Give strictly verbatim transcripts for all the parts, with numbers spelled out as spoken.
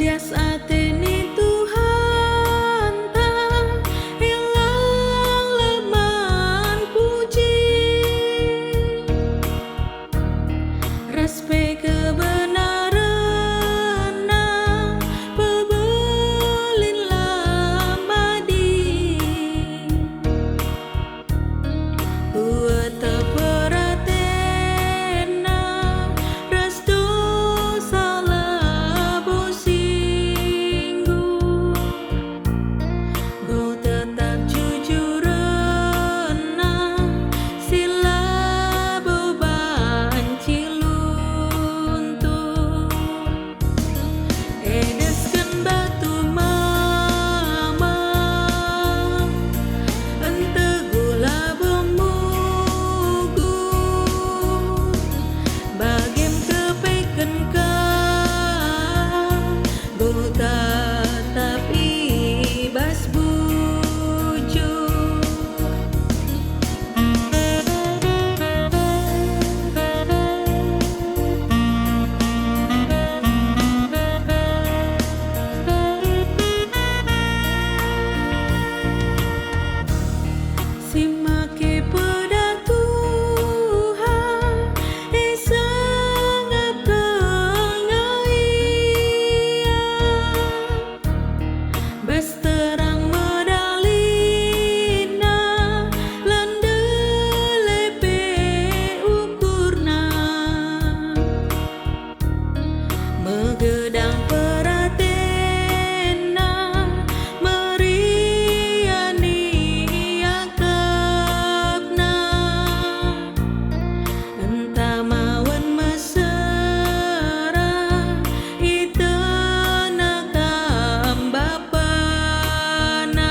Lias ate nin Tuhanta, elanglah man puji, ras pe kebenarenNa, pebelinlah madi. Kueteh peratenna ras dosa labo singgu, enggo tetap jujurenna si labo banci luntur. Edesken batu mama, enteguhlah bemugun, bagem kepeken ka, enggo tatap i bas bujur. Si make peda Tuhan, isangapkenNa ia. Bas terang medalina, la ndele pe ukurna. Megedang peratenna, meriah niakapna. Ntah mawen mesera, itehna kam bapana.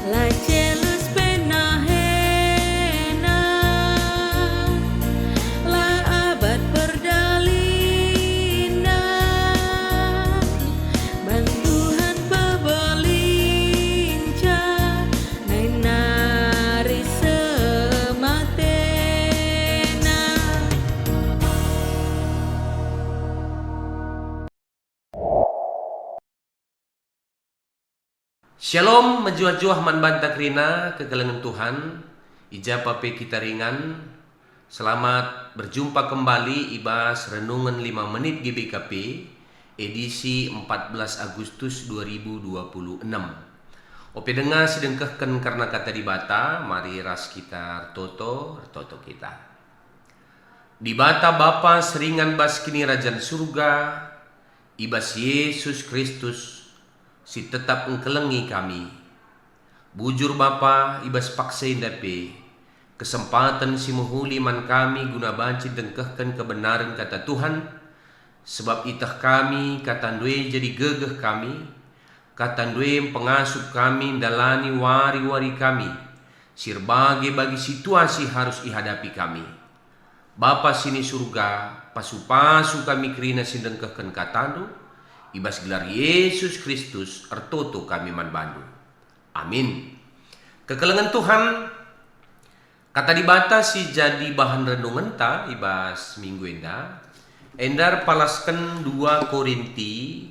La jelas pe nahena, la abas perdalina, ban Tuhan pebelinca, nai nari sematena. Shalom, mejuah-juah man banta kerina kekelengen Tuhan, i ja pa pe kita ringan. Selamat berjumpa kembali i bas Renungen Lima Menit G B K P, edisi empat belas Agustus dua ribu dua puluh enam. Ope denga si dengkehken kerna Kata Dibata, mari ras kita ertoto, ertoto kita. Dibata Bapa si ringan bas Kinirajan Surga, i bas Jesus Kristus si tetap engkelengi kami. Bujur Bapa, i bas paksa enda pe, kesempaten si mehuli man kami guna banci dengkehken kebenaren Kata Tuhan, sebab iteh kami KataNdu e jadi gegeh kami, KataNdu e mpengasup kami ndalani wari-wari kami, si erbage bagi situasi harus ihadapi kami. Bapa si ni Surga, pasu-pasu kami kerina si ndengkehken KataNdu, i bas gelar Yesus Kristus ertoto kami man baNdu. Amin. Kekelengen Tuhan, Kata Dibata si jadi bahan renungenta i bas minggu enda, enda erpalasken dua Korinti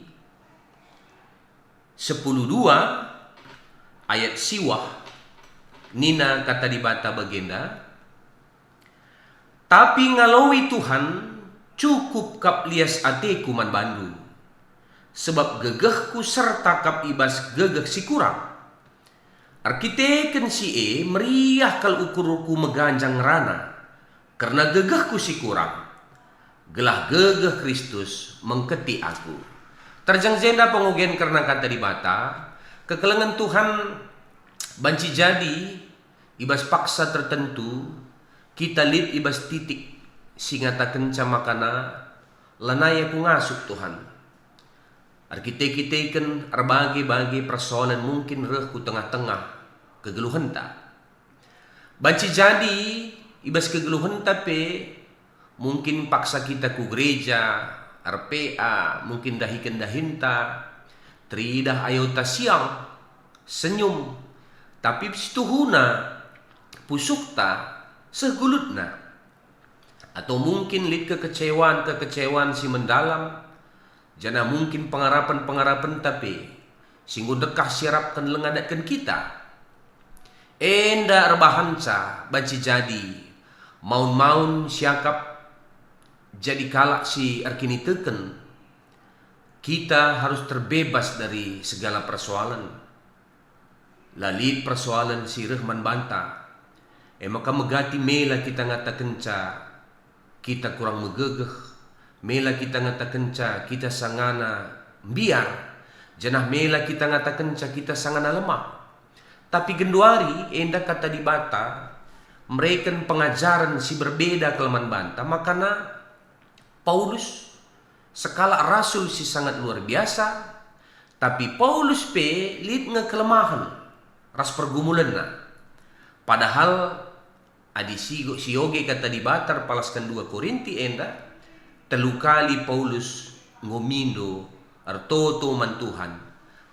sepuluh dua ayat siwah, nina Kata Dibata bagenda, "Tapi ngaloi Tuhan, cukup kap lias ateku man bandu, sebab gegehku serta kap i bas gegeh si kurang. Erkiteken si e meriah kal ukurku meganjang ngerana, kerna gegehku si kurang, gelah gegeh Kristus mengketi aku." Terjeng jenda pengogen kerna Kata Dibata, kekelengen Tuhan banci jadi i bas paksa tertentu kita lit i bas titik si ngatakenca makana, "Lanai aku ngasup, Tuhan." Erkite-kiteken erbage-bage persoalen mungkin reh ku tengah-tengah kegeluhenta. Banci jadi, i bas kegeluhenta pe, mungkin paksa kita ku gereja, R P A, mungkin dahiken dahinta, teridah ayota siang, senyum, tapi situhuna pusuhta seh gulutna. Atau mungkin lit kekecewan-kekecewan si mendalam, janah mungkin pengarapen-pengarapenta pe si enggo dekah siarapken langa datken kita. Enda erbahanca banci jadi maun-maun siakap jadi kalak si erkiniteken, kita harus terbebas dari segala persoalan. La lit persoalan si reh man banta. E maka megati mela kita ngatakenca kita kurang megegeh, mela kita ngatakenca kita sangana mbiar, janah mela kita ngatakenca kita sangana lemah. Tapi genduari enda Kata Dibata mereken pengajaren si berbeda kal man banta, makana Paulus sekalak rasul si sangat luar biasa, tapi Paulus pe lit nge kelemahen ras pergumulenna. Padahal adi sigo sioge Kata Dibata erpalasken dua Korinti enda, telu kali Paulus enggo mindo ertoto man Tuhan,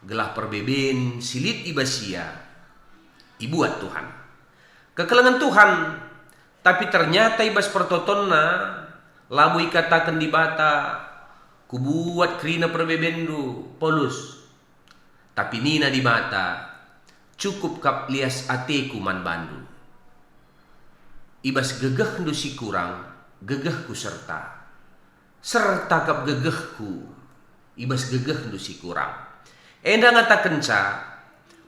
gelah perbeben si lit i bas ia ibuat Tuhan. Kekelengen Tuhan, tapi ternyata i bas pertotonna labo ikataken Dibata, "Kubuat kerina perbebenndu, Paulus." Tapi nina Dibata, "Cukup kap lias ateKu man bandu. I bas gegehndu si kurang, gegehKu serta. Serta kap gegehKu i bas gegehndu si kurang." Enda ngatakenca,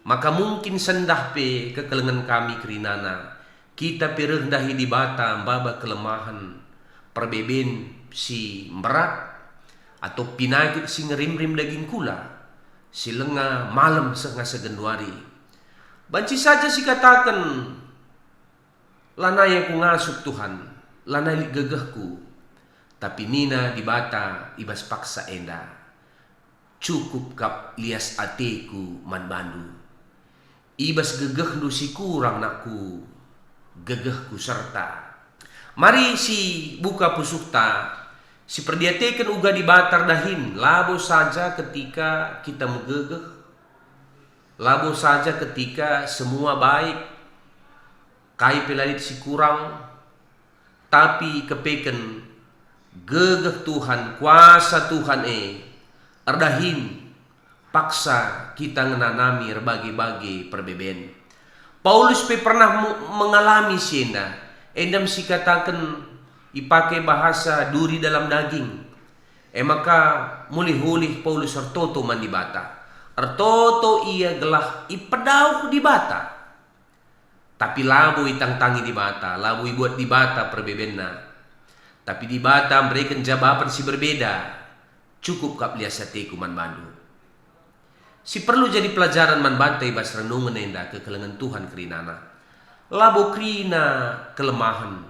maka mungkin sendah pe kekelengen kami kerinana, kita pe reh ndahi Dibata maba kelemahen, perbeben si mberat, atau pinakit si ngerimrim daging kula, si langa malem seh ngasa genduari. Banci saja sikataken, "Lanai aku ngasup, Tuhan, lanai lit gegehku." Tapi nina Dibata i bas paksa enda, "Cukup kap lias ateKu man bandu. I bas gegehndu si kurang, nakku, gegehKu serta." Mari sibuka pusuhta, siperdiateken uga Dibata erdahin, labo saja ketika kita megegeh, labo saja ketika semua baik, kai pe la lit si kurang, tapi kepeken gegeh Tuhan, kuasa Tuhan e erdahin paksa kita ngenanami erbage-bage perbeben. Paulus pe pernah mu-, mengalami si enda, enda me sikataken ipake bahasa duri dalam daging. E maka mulih-ulih Paulus ertoto man Dibata. Ertoto ia gelah ipedauh Dibata. Tapi labo itangtangi Dibata, labo ibuat Dibata perbebenna. Tapi Dibata mereken jabapen si berbeda, "Cukup kap lias ateKu man bandu." Si perlu jadi pelajaran man banta i bas renungen enda kekelengen Tuhan kerinana. Labo kerina kelemahen,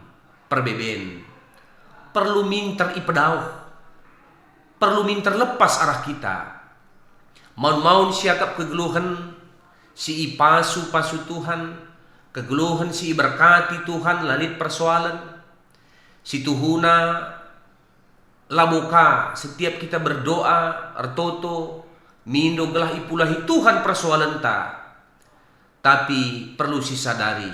perbeben, perlu minter ipedauh, perlu minter lepas arah kita. Maun-maun siakap kegeluhen si ipasu-pasu Tuhan, kegeluhen si iberkati Tuhan, la lit persoalen. Situhuna, labo ka setiap kita berdoa, ertoto, mindo gelah ipulahi Tuhan persoalenta. Tapi perlu sisadari,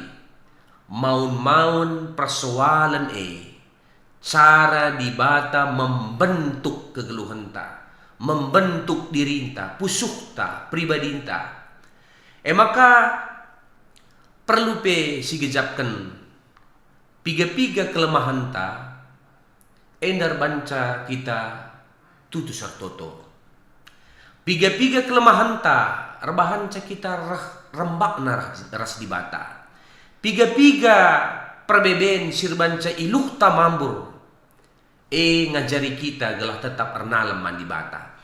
maun-maun persoalen e, cara Dibata membentuk kegeluhenta, membentuk dirinta, pusuhta, pribadinta. E maka, perlu pe sigejapken piga-piga kelemahenta, enda erbanca kita tutus ertoto. Piga-piga kelemahenta erbahanca kita reh rembakna ras, ras Dibata. Piga-piga perbeben si erbanca iluhta mambur, e ngajari kita gelah tetap ernalem man Dibata.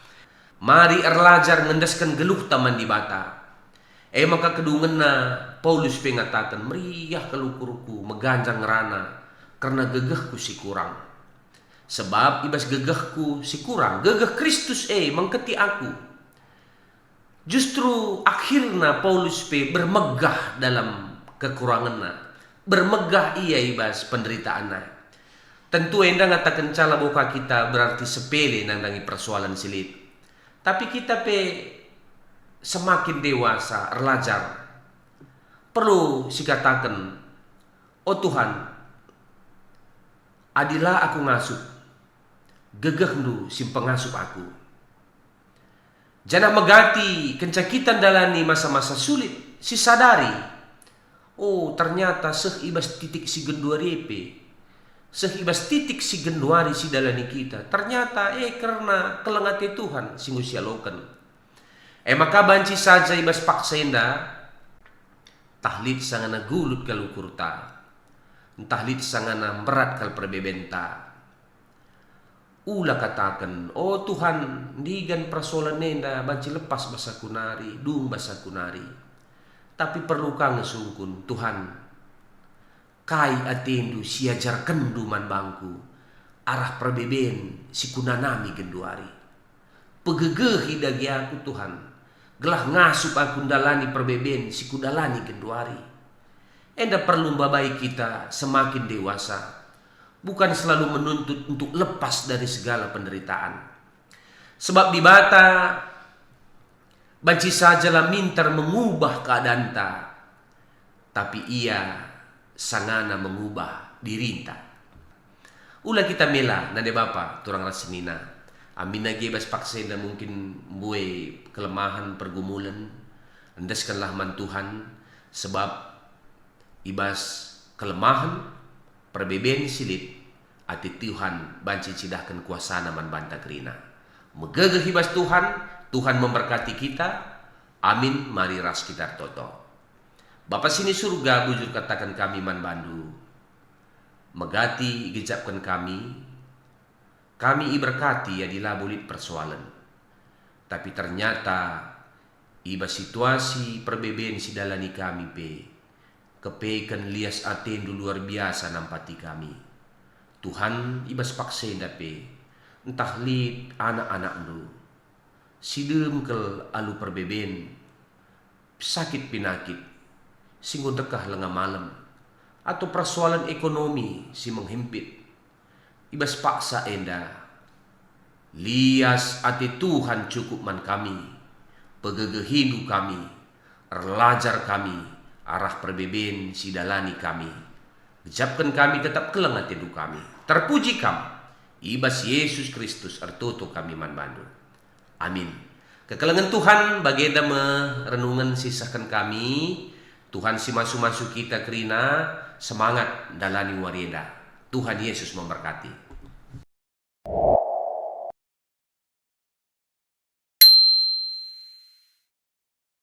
Mari erlajar ngendesken geluhta man Dibata. E maka kedungenna Paulus pe ngataken, "Meriah kal ukurku, meganjang ngerana kerna gegehku si kurang. Sebab i bas gegehku si kurang, gegeh Kristus e mengketi aku." Justru akhirna Paulus pe bermegah dalam kekurangenna, bermegah ia i bas penderitaanna. Tentu enda ngatakenca labo ka kita berarti sepele nandangi persoalen si lit. Tapi kita pe semakin dewasa, erlajar. Perlu sikataken, "O Tuhan, adi la aku ngasup, gegehNdu si mpengasup aku." Janah megati kenca kita ndalani masa-masa sulit, sisadari, oh, ternyata seh i bas titik si genduari pe, seh i bas titik si genduari si dalani kita, ternyata, eh, kerna keleng ate Tuhan si enggo sialoken. E maka banci saja i bas paksa enda, ntah lit sangana gulut kal ukurta, ntah lit sangana mberat kal perbebenta. Ula kataken, "O Tuhan, ndigan persoalen enda banci lepas basaku nari, dung basaku nari." Tapi perlu ka nge sungkun, "Tuhan, kai atendu siajarkenndu man bangku arah perbeben si kunanami genduari? Pegegehi dage aku, Tuhan, gelah ngasup aku ndalani perbeben si kudalani genduari." Enda perlu mbabai kita semakin dewasa, bukan selalu menuntut untuk lepas dari segala penderitaan. Sebab Dibata banci saja la minter mengubah keadanta, tapi Ia sangana mengubah dirinta. Ula kita mela, nande bapa, turang ras senina. Aminna ge bas paksa enda mungkin mbue kelemahen, pergumulen, endeskenlah man Tuhan, sebab i bas kelemahen, perbeben si lit, ate Tuhan banci cidahken kuasaNa man banta kerina. Megegeh i bas Tuhan, Tuhan memberkati kita. Amin, mari ras kita ertoto. Bapa si ni Surga, bujur kataken kami man bandu, megati igejapken kami, kami iberkati adi labo lit persoalen. Tapi ternyata i bas situasi perbeben si dalani kami pe, kepeken lias atendu luar biasa nampati kami. Tuhan, i bas paksa enda pe, ntah lit anak-anakndu si dem kal alu perbeben, sakit pinakit, si enggo ndekah lenga malem, atau persoalen ekonomi si menghimpit. I bas paksa enda, lias ate Tuhan cukup man kami, pegegehindu kami, erlajar kami arah perbeben si dalani kami. Gejapken kami tetap keleng atendu kami. Terpuji Kam, i bas Yesus Kristus ertoto kami man bandu. Amin. Kekelengen Tuhan, bagenda me renungen si isehken kami. Tuhan si masu-masu kita kerina, semangat ndalani wari enda. Tuhan Yesus memberkati.